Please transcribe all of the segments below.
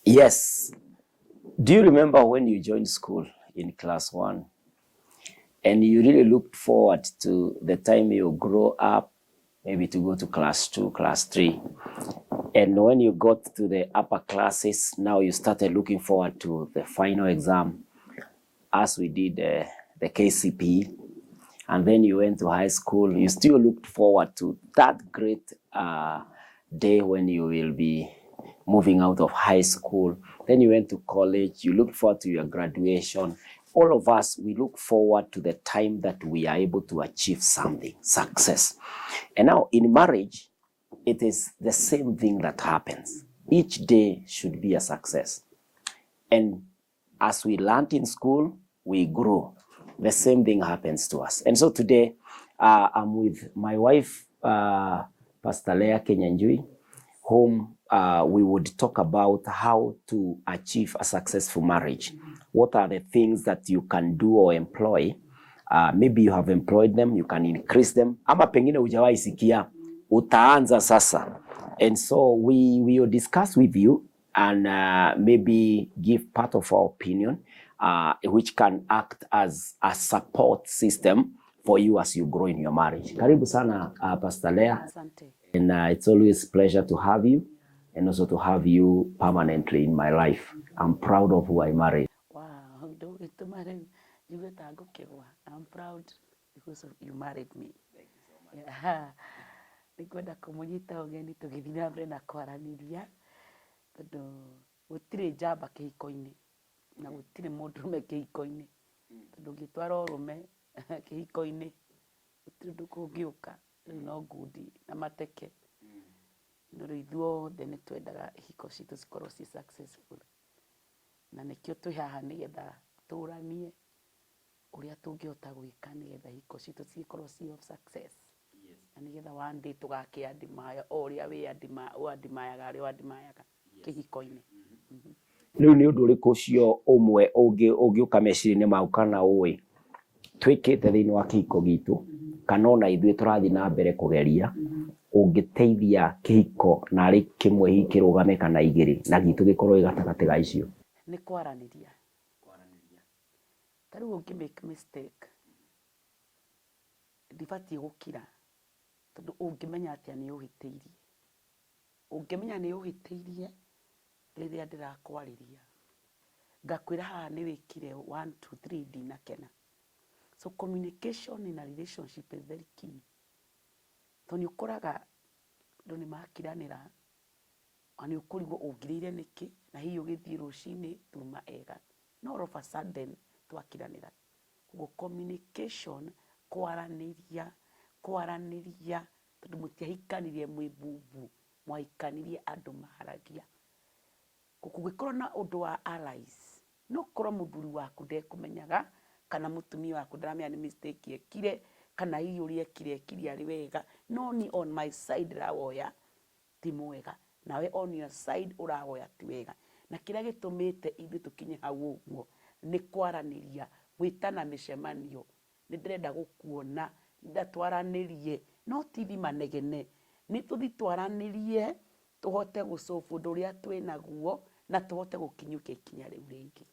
Yes. Do you remember when you joined school in class one and you really looked forward to the time you grow up, maybe to go to class two, class three? And when you got to the upper classes, now you started looking forward to the final exam, as we did the KCPE. And then you went to high school. You still looked forward to that great day when you will be moving out of high school. Then you went to college. You looked forward to your graduation. All of us, we look forward to the time that we are able to achieve something, success. And now in marriage, it is the same thing that happens. Each day should be a success. And as we learned in school, we grow. The same thing happens to us. And so today, I'm with my wife, Pastor Leah Kenyanjui, whom we would talk about how to achieve a successful marriage. What are the things that you can do or employ? Maybe you have employed them, you can increase them. Ama pengine hujawahi sikia, utaanza sasa. And so we will discuss with you and maybe give part of our opinion, which can act as a support system for you as you grow in your marriage. Karibu sana, Pastor Leah. Asante. And it's always pleasure to have you and also to have you permanently in my life. I'm proud of who I married. Wow, ndũgĩtũma rĩu njigue ta ngũkĩgwa. I'm proud because of you married me. Yeah. Nĩngwenda kũmũnyita ũgeni tũgĩthiĩ na mbere na kwaranĩria, tondũ gũtirĩ njamba kĩhiko-inĩ na gũtirĩ mũndũrũme kĩhiko-inĩ, tondũ ũngĩtwara ũrũme kĩhiko-inĩ, gũtirĩ ũndũ kũngĩũka, rĩu no ngundi na mateke. No rĩu ithuothe nĩ twendaga ihiko citũ cikorwo ci successful, na nĩkĩo twĩ haha, nĩgetha tũranie ũrĩa tũngĩhota gwĩka nĩgetha ihiko citũ cikorwo ci of success, na nĩgetha one day tũgakĩandimaya o ũrĩa wĩ admireaga arĩa ũadmireaga kĩhiko-inĩ. Rĩu nĩ ũndũ ũrĩkũ ũcio ũmwe ũngĩũka meciria-inĩ maku kana ũĩ twĩkĩte thĩinĩ wa kĩhiko gitũ, kana ona ithuĩ tũrathiĩ na mbere kũgeria, ũngĩteithia kĩhiko narĩ kĩmwe hihi kĩrũgame kana igĩrĩ, na gitũ gĩkorwo gĩ gatagatĩ ga icio? Nĩ kwaranĩria. Ta rĩu ũngĩ make mistake, ndibatiĩ gũkira, tondũ ũngĩmenya atĩa nĩ ũhĩtĩirie? Ũngĩmenya nĩ ũhĩtĩirie rĩrĩa ndĩrakwarĩria, ngakwĩra haha nĩ wĩkire one two three, ndinakena. So communication in a relationship is very key, tondũ nĩ ũkoraga andũ nĩ makiranĩra na nĩ ũkũrigwo ũngirĩire nĩkĩ, na hihi ũgĩthiĩ rũcinĩ tuma ega, no all of a sudden twakiranĩra. Koguo communication, kwaranĩria, kwaranĩria, tondũ mũtiahikanirie mwĩ bubu, mwahikanirie andũ maragia. Kũngĩkorwo na ũndũ wa allies, no korwo mũthuri waku ndekũmenyaga kana mũtumia waku ndaramenya nĩ mistake ekire, kana hihi ũrĩa ekire ekire arĩ wega, no ni on my side ndĩrawoya ti mwega, nawe on your side ũrawoya ti wega, na kĩrĩa gĩtũmĩte ithuĩ tũkinye hau ũguo nĩ kwaranĩria, gwĩtana mĩcemanio, nĩ ndĩrenda gũkuona, ndĩrenda twaranĩrie, no ti manegene, nĩ tũthi twaranĩrie, tũhote gũsolve ũndũ ũrĩa twĩnaguo na tũhote gũkinyũkia ikinya rĩu rĩngĩ.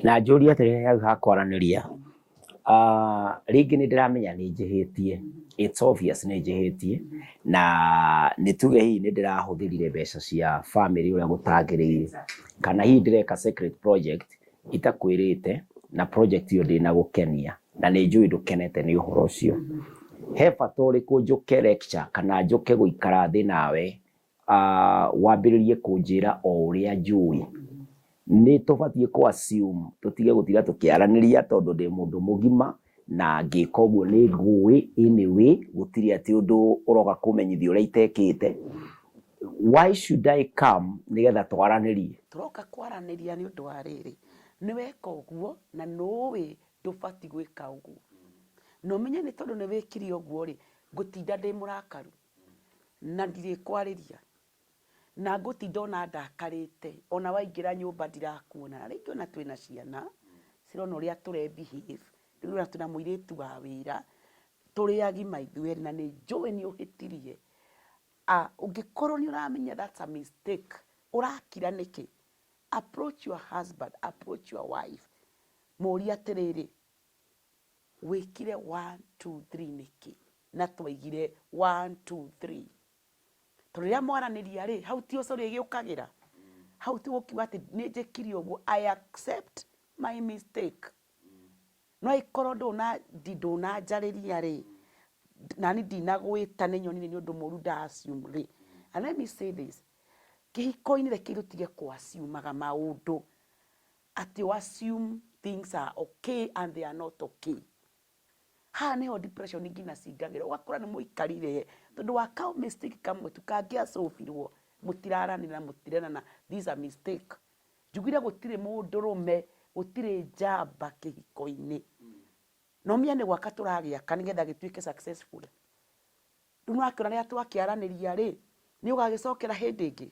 Na njũrie atĩrĩrĩ, hau ha kwaranĩria, rĩngĩ nĩ ndĩramenya nĩ njĩhĩtie, it's obvious nĩ njĩhĩtie, na nĩ tuge hihi nĩ ndĩrahũthĩrire mbeca cia family ũrĩa gũtagĩrĩire, kana hihi ndĩreka secret project itakwĩrĩte, na project ĩyo ndĩnagũkenia na nĩ njũĩ ndũkenete nĩ ũhoro ũcio, he bata ũrĩkũ njũke lecture kana njũke gũikara thĩ nawe, wambĩrĩrie kũnjĩra o ũrĩa njũĩ? Nĩ tũbatiĩ kũ assume tũtige gũtinda tũkĩaranĩria, tondũ ndĩ mũndũ mũgima na ngĩka ũguo nĩ ngũĩ anyway, gũtirĩ atĩ ũndũ ũroka kũmenyithia ũrĩa itekĩte. Why should I come nĩgetha twaranĩrie? Tũroka kwaranĩria nĩ ũndũ wa rĩrĩ, nĩ weka ũguo na nũĩ ndũbatiĩ gwĩka ũguo. Na ũmenye nĩ tondũ nĩ wĩkire ũguo rĩ, ngũtinda ndĩ mũrakaru na ndirĩkwarĩria na ngũtinda ona ndakarĩte, ona waingĩra nyũmba ndirakuona. Na rĩngĩ ona twĩna ciana cirona ũrĩa tũre behave, rĩu ona twĩna mũirĩtu wa wĩra, tũrĩ agima ithuĩ erĩ na nĩ njũĩ nĩ ũhĩtirie. Ũngĩkorwo nĩ ũramenya that's a mistake, ũrakira nĩkĩ? Approach your husband, approach your wife, mũrie atĩrĩrĩ, wĩkire one, two, three nĩkĩ? Na twaigire one, two, three. Tondũ rĩrĩa mwaranĩria rĩ, hau ti sorry ĩgĩũkagĩra? Hau ti gũkiuga atĩ nĩ njĩkire ũguo, I accept my mistake. No ĩkorwo ndũnanjarĩria rĩ, nani ndinagwĩta nĩ nyonire nĩ ũndũ mũru nda assume rĩ. And let me say this, kĩhiko-inĩ rekei tũtige kũ assume aga maũndũ, atĩ ũ assume things are okay and they are not okay. Haha nĩho depression nginya cingagĩra, ũgakora nĩ mũikarire tondũ wa ka mistake kamwe tu kangĩa solve irwo, mũtiraranĩra mũtirenana, this is a mistake. Njugire gũtirĩ mũndũrũme, gũtirĩ njamba kĩhiko-inĩ. Na ũmenye nĩ gwaka tũragĩaka nĩgetha gĩtuĩke successful. Rĩu nĩwakĩona rĩrĩa twakĩaranĩria rĩ, nĩ ũgagĩcokera hĩndĩ ĩngĩ?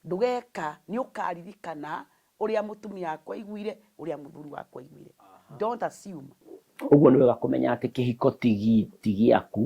Ndũgeka, nĩ ũkaririkana ũrĩa mũtumia wakwa aiguire, ũrĩa mũthuri wakwa aiguire. Don't assume. Ũguo nĩ wega kũmenya atĩ kĩhiko ti gĩaku,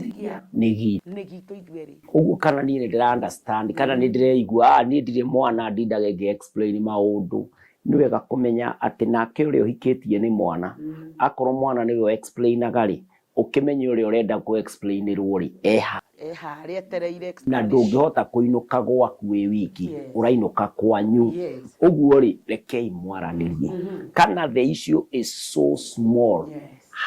nĩ gitũ. Nĩ gitũ ithuerĩ. Ũguo kana niĩ nĩ ndĩra understand, kana nĩ ndĩreigua, ah niĩ ndirĩ mwana ndindaga ngĩ explain maũndũ. Nĩ wega kũmenya atĩ nake ũrĩa ũhikĩtie nĩ mwana. Akorwo mwana nĩwe ũ explain aga rĩ, ũkĩmenye ũrĩa ũrenda kũ explain ĩrwo rĩ, e ha. E harĩa etereire Na explanation. ndũngĩhota kũinũka gwaku wĩ wiki, ũrainũka kwanyu. Ũguo rĩ, rekei mwaranĩrie. Kana the issue is so small,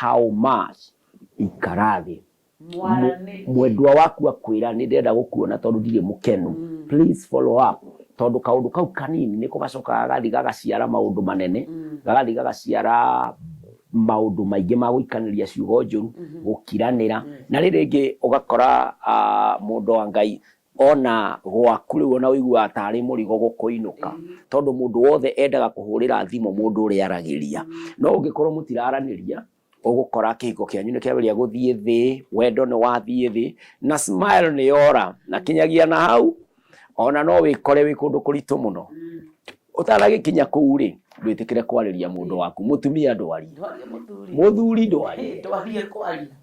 how much, ikara thĩ. Mwaranĩrie. Mwendwa waku akwĩra nĩ ndĩrenda gũkuona tondũ ndirĩ mũkenu, please follow up. Tondũ kaũndũ kau kanini nĩko gacokaga gagathiĩ gagaciara maũndũ manene, gagathiĩ gagaciara maũndũ maingĩ ma gũikanĩria ciugo njũru, gũkiranĩra, na rĩrĩ rĩngĩ ũgakora mũndũ wa Ngai ona gwaku rĩu ona ũiguaga tarĩ mũrigo gũkũinũka, tondũ mũndũ wothe endaga kũhũrĩra thimũ mũndũ ũrĩa aragĩria. No ũngĩkorwo mũtiraranĩria, ũgũkora kĩhiko kĩanyu nĩ kĩambĩrĩria gũthiĩ thĩ, wendo nĩ wathiĩ thĩ, na smile nĩ yora, na kinyagia na hau, ona no wĩkore wĩ kũndũ kũritũ mũno. Ũtanagĩkinya kũu rĩ, ndwĩtĩkĩre kwarĩria mũndũ waku, mũtumia ndwarie, mũthuri ndwarie,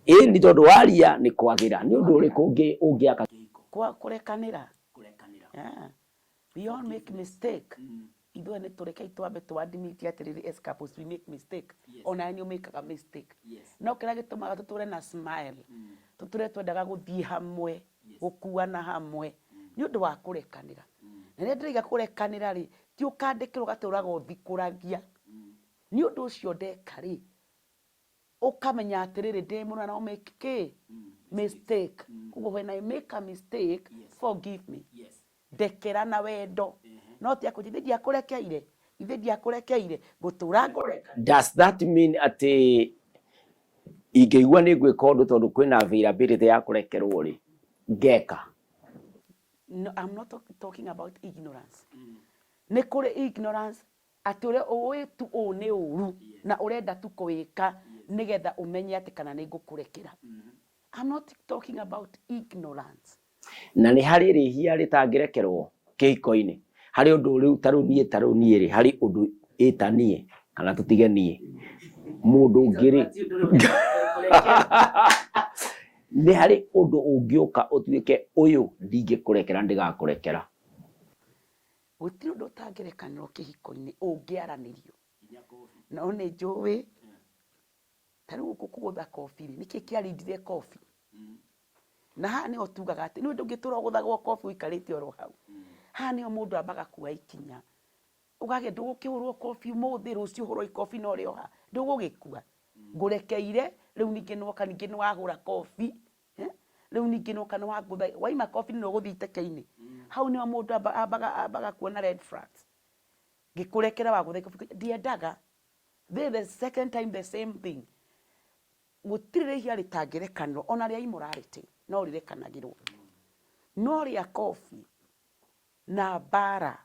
ĩni tondũ waria nĩ kwagĩra. Nĩ ũndũ ũrĩkũ ũngĩ ũngĩaka kĩhiko? Kũrekanĩra. Yeah. We all make mistake. Ithuĩ nĩ tũrekei twambe tũ admit atĩrĩrĩ, as couples we make mistake. Ona nĩ ũmĩkaga mistake. No kĩrĩa gĩtũmaga tũtũre na smile, tũtũre twendaga gũthiĩ hamwe, gũkuana hamwe, nĩ ũndũ wa kũrekanĩra. Na rĩrĩa ndĩraiga kũrekanĩra rĩ, ti ũkandĩkĩrwo ũgatũraga ũthikũragia. Nĩ ũndũ ũcio ndeka rĩ, ũkamenya atĩrĩrĩ, ndĩ mũna no make kĩ? Mistake. Koguo when I make a mistake, forgive me. Ndekera na wendo. No ti akũnjĩra ithe ndiakũrekeire, ithe ndiakũrekeire, ngũtũra ngũreka. Does that mean atĩ ingĩigua nĩ ngwĩka ũndũ tondũ kwĩna availability ya kũrekerwo rĩ, ngeka? No, I'm not talking about ignorance. Nĩ kũrĩ ignorance atĩ ũrĩa ũĩ tu ũũ nĩ ũru na ũrenda tu kũwĩka nĩgetha ũmenye atĩ kana nĩ ngũkũrekera. I'm not talking about ignorance. Na nĩ harĩ rĩhia rĩtangĩrekerwo kĩhiko-inĩ? Harĩ ũndũ rĩu ta rĩu niĩ ta rĩu niĩ rĩ, harĩ ũndũ ĩ ta niĩ kana tũtige niĩ, mũndũ ũngĩ rĩ, nĩ harĩ ũndũ ũngĩũka ũtuĩke ũyũ ndingĩkũrekera ndĩgakũrekera? Gũtirĩ ũndũ ũtangĩrekanĩrwo kĩhiko-inĩ ũngĩaranĩrio. No nĩ njũĩ ta rĩu gũkũ kũgũtha kobi rĩ, nĩkĩ kĩarindire kobi? Na haha nĩho tugaga atĩ nĩ ndũngĩtũra ũgũthagwo kobi ũikarĩte oro hau. Haha nĩho mũndũ ambaga kuoya ikinya. Ũgagĩa ndũgũkĩhũrwo kobi ũmũthĩ, rũciũ ũhũrwo ikobi na ũrĩ o ha. Ndũgũgĩkua. Ngũrekeire, rĩu ningĩ nĩwoka ningĩ nĩwahũra kobi. Rĩu ningĩ nĩwoka nĩwangũtha, waima kobi-inĩ nĩũgũthiĩ iteke-inĩ. Hau nĩho mũndũ ambaga kuona red flags. Ngĩkũrekera wagũtha ikobi, ndiendaga. Then the second time the same thing. Gũtirĩ rĩhia rĩtangĩrekanĩrwo, ona rĩa immorality no rĩrekanagĩrwo. No rĩa kobi na mbara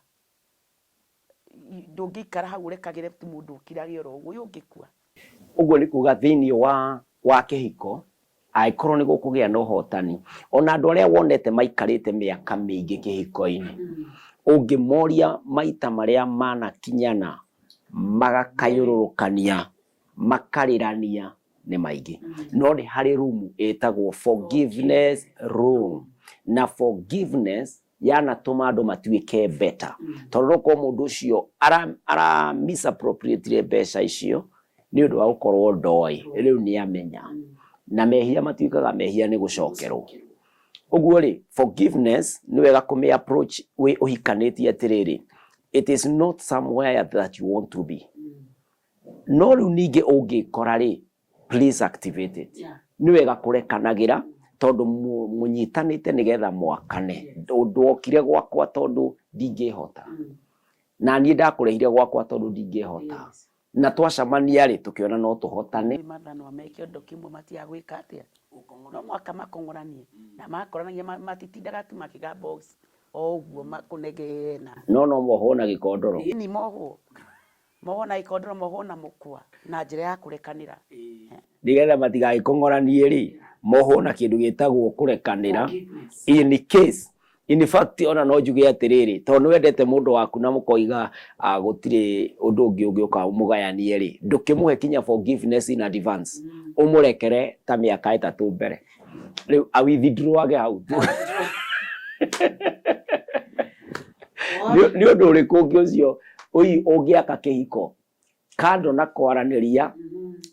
ndũngĩikara hau ũrekagĩre ti mũndũ ũkirage oro ũguo, ũyũ ũngĩkua. Ũguo nĩ kuga thĩinĩ wa kĩhiko angĩkorwo nĩ gũkũgĩa na ũhotani, ona andũ arĩa wonete maikarĩte mĩaka mĩingĩ kĩhiko-inĩ, ũngĩmoria maita marĩa manakinyana magakayũrũrũkania, makarĩrania nĩ maingĩ. No nĩ harĩ room ĩtagwo forgiveness room, na forgiveness yanatũma andũ matuĩke better, tondũ no korwo mũndũ ũcio ara misappropriate mbeca icio nĩ ũndũ wa gũkorwo ndoĩ, rĩu nĩ amenya, na mehia matuĩkaga mehia nĩ gũcokerwo. Ũguo rĩ, forgiveness nĩ wega kũmĩ approach wĩ ũhikanĩtie atĩrĩrĩ, it is not somewhere that you want to be. No rĩu ningĩ ũngĩkora rĩ, please activate it. Nĩ wega kũrekanagĩra tondũ mũnyitanĩte nĩgetha mwakane. Ndwokire gwakwa tondũ ndingĩhota, na niĩ ndakũrehire gwakwa tondũ ndingĩhota, na twacemania rĩ tũkĩona no tũhotane. Mathanwa me kĩondo kĩmwe matiga gwĩka atĩa, no mwaka makong'oranie, na makoranagia matitindaga tu makĩga box o ũguo kũnegena. No mohwo na gĩkondoro. Ni mohwo na gĩkondoro, mohwo na mũkwa na njĩra ya kũrekanĩra. Nĩgetha matigagĩkong'oranie rĩ, mohwo na kĩndũ gĩtagwo kũrekanĩra. In case, in fact, ona no njuge atĩrĩrĩ, tondũ nĩ wendete mũndũ waku na mũkoiga gũtirĩ ũndũ ũngĩ ũngĩũka mũgayanie rĩ, ndũkĩmũhe kinya forgiveness in advance, ũmũrekere ta mĩaka 3 mbere, rĩu a withdraw hau. Nĩ ũndũ ũrĩkũ ũngĩ ũcio ũngĩaka kĩhiko kando na kwaranĩria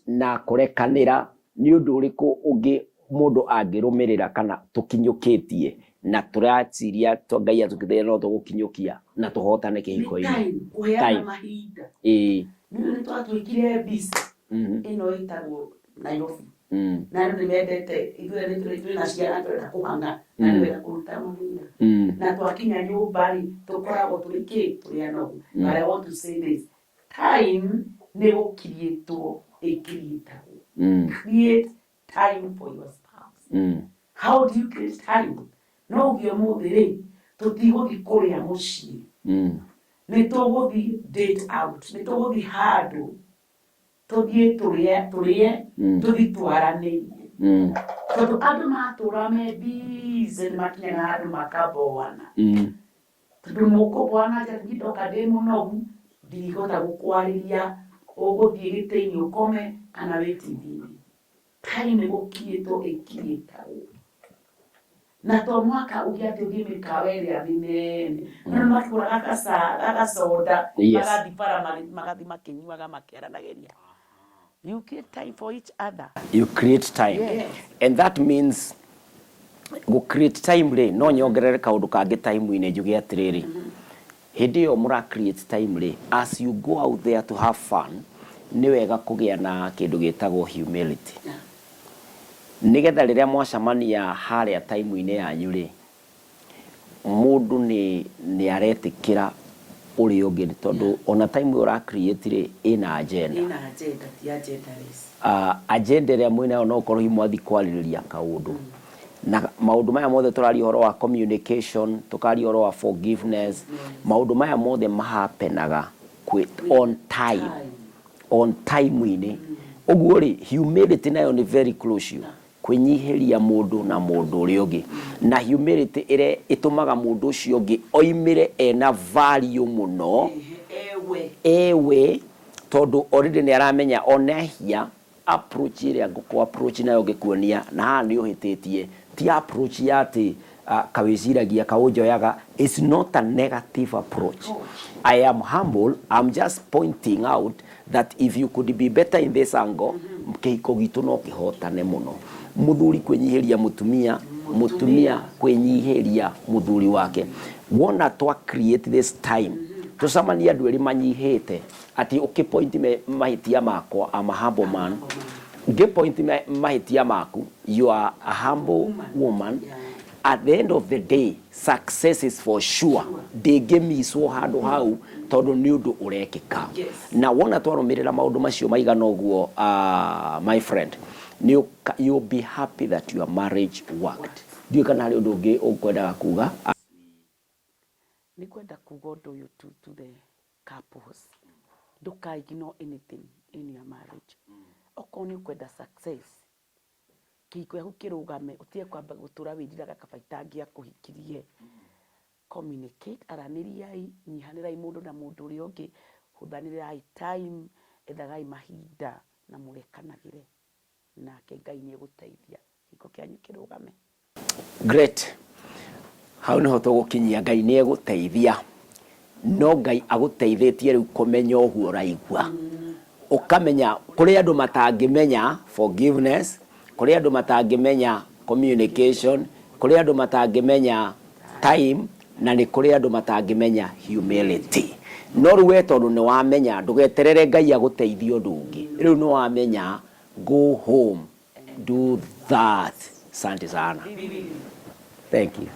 na kũrekanĩra? Nĩ ũndũ ũrĩkũ ũngĩ mũndũ angĩrũmĩrĩra kana tũkinyũkĩtie na tũraciria Ngai atũkĩteithia no tũgũkinyũkia na tũhotane kĩhiko-inĩ? Kũheana mahinda. Nĩ twatuĩkire busy. Ĩno ĩtagwo Nairobi, na andũ nĩ mendete, ithuĩ nĩ twĩ na ciana, tũrenda kũhang'a na nĩ wega kũruta mawĩra, na twakinya nyũmba rĩ, tũkoragwo tũrĩ kĩ, tũrĩ anogu. But I want to say this, time nĩ gũkiriĩtwo ĩkiriĩtagwo. Create time for your spouse. How do you create time? No uge ũmũthĩ rĩ, tũtigũthiĩ kũrĩa mũciĩ, nĩ tũgũthiĩ date out, nĩ tũgũthiĩ handũ tũthiĩ tũrĩe, tũthiĩ twaranĩrie, tondũ andũ matũra me busy nĩ makinyaga handũ makaboana, tondũ mũkũboana atĩa? Niĩ ndoka ndĩ mũnogu, ndirihota gũkwarĩria, ũgũthiĩ gĩtĩ-inĩ ũkome kana wĩ TV-inĩ. Time nĩ gũkiĩtwo ĩkiĩtagwo, na to mwaka uge atĩ ũthiĩ mĩkawa ĩrĩa mĩnene, no nĩ makĩgũra gagacoda, magathiĩ bara, magathiĩ makĩnyuaga, makĩaranagĩria. You create time for each other. You create time. And that means go create time rĩ, no nyongerere kaũndũ kangĩ time-inĩ, njuge atĩrĩrĩ, hĩndĩ ĩyo mũra create time rĩ, as you go out there to have fun, nĩ wega kũgĩa na kĩndũ gĩtagwo humility, nĩgetha rĩrĩa mwacemania harĩa time-inĩ yanyu rĩ, mũndũ nĩ aretĩkĩra ũrĩa ũngĩ, tondũ ona time ĩyo ũra create rĩ, ĩna agenda. Ĩna agenda, ti agenda less. Agenda ĩrĩa mwĩnayo no ũkorwo hihi mwathiĩ kwarĩrĩria kaũndũ, na maũndũ maya mothe tũraria ũhoro wa communication, tũkaria ũhoro wa forgiveness, maũndũ maya mothe mahapenaga on time, on time-inĩ. Ũguo rĩ, humility nayo nĩ very crucial, kwĩnyihĩria mũndũ na mũndũ ũrĩa ũngĩ, na humility ĩrĩa ĩtũmaga mũndũ ũcio ũngĩ oimĩre ena value mũno. Ewe. Ewe, tondũ already nĩ aramenya onehia, approach ĩrĩa ngũkũ approach nayo ngĩkuonia na haha nĩ ũhĩtĩtie, ti approach ya atĩ kawĩciragia kaũnjoyaga. It's not a negative approach. I am humble, I'm just pointing out that if you could be better in this angle, kĩhiko gitũ no kĩhotane mũno. Mũthuri kwĩnyihĩria mũtumia, mũtumia kwĩnyihĩria mũthuri wake, wona twa create this time, tũcemanie andũ erĩ manyihĩte, atĩ ũkĩpoint mahĩtia makwa, I'm a humble man, ngĩpoint mahĩtia maku, you are a humble woman. At the end of the day, success is for sure, ndĩngĩmicwo handũ hau, tondũ nĩ ũndũ ũrekĩka. Na wona twarũmĩrĩra maũndũ macio maigana ũguo, my friend, you'll be happy that your marriage worked. Ndiũĩ kana harĩ ũndũ ũngĩ ũkwendaga kuga. Nĩ ngwenda kuga ũndũ ũyũ to the couples. Ndũka ignore anything in your marriage. Okorwo nĩ ũkwenda success, kĩhiko gĩaku kĩrũgame, ũtige kwamba gũtũra wĩriraga kaba itangĩakũhikirie. Communicate, aranĩriai, nyihanĩrai mũndũ na mũndũ ũrĩa ũngĩ, hũthanĩrĩrai time, ethagai mahinda na mũrekanagĩre. Nake Ngai nĩ egũteithia kĩhiko kĩanyu kĩrũgame. Great. Hau niho tũgũkinyia. Ngai nĩ egũteithia, no Ngai agũteithĩtie rĩu kũmenya ũguo ũraigua, ũkamenya kũrĩ andũ matangĩmenya forgiveness, kũrĩ andũ matangĩmenya communication, kũrĩ andũ matangĩmenya time, na nĩ kũrĩ andũ matangĩmenya humility. No rĩu we tondũ nĩ wamenya, ndũgeterere Ngai agũteithie ũndũ ũngĩ. Rĩu nĩ wamenya, go home, do that. Asante sana, thank you.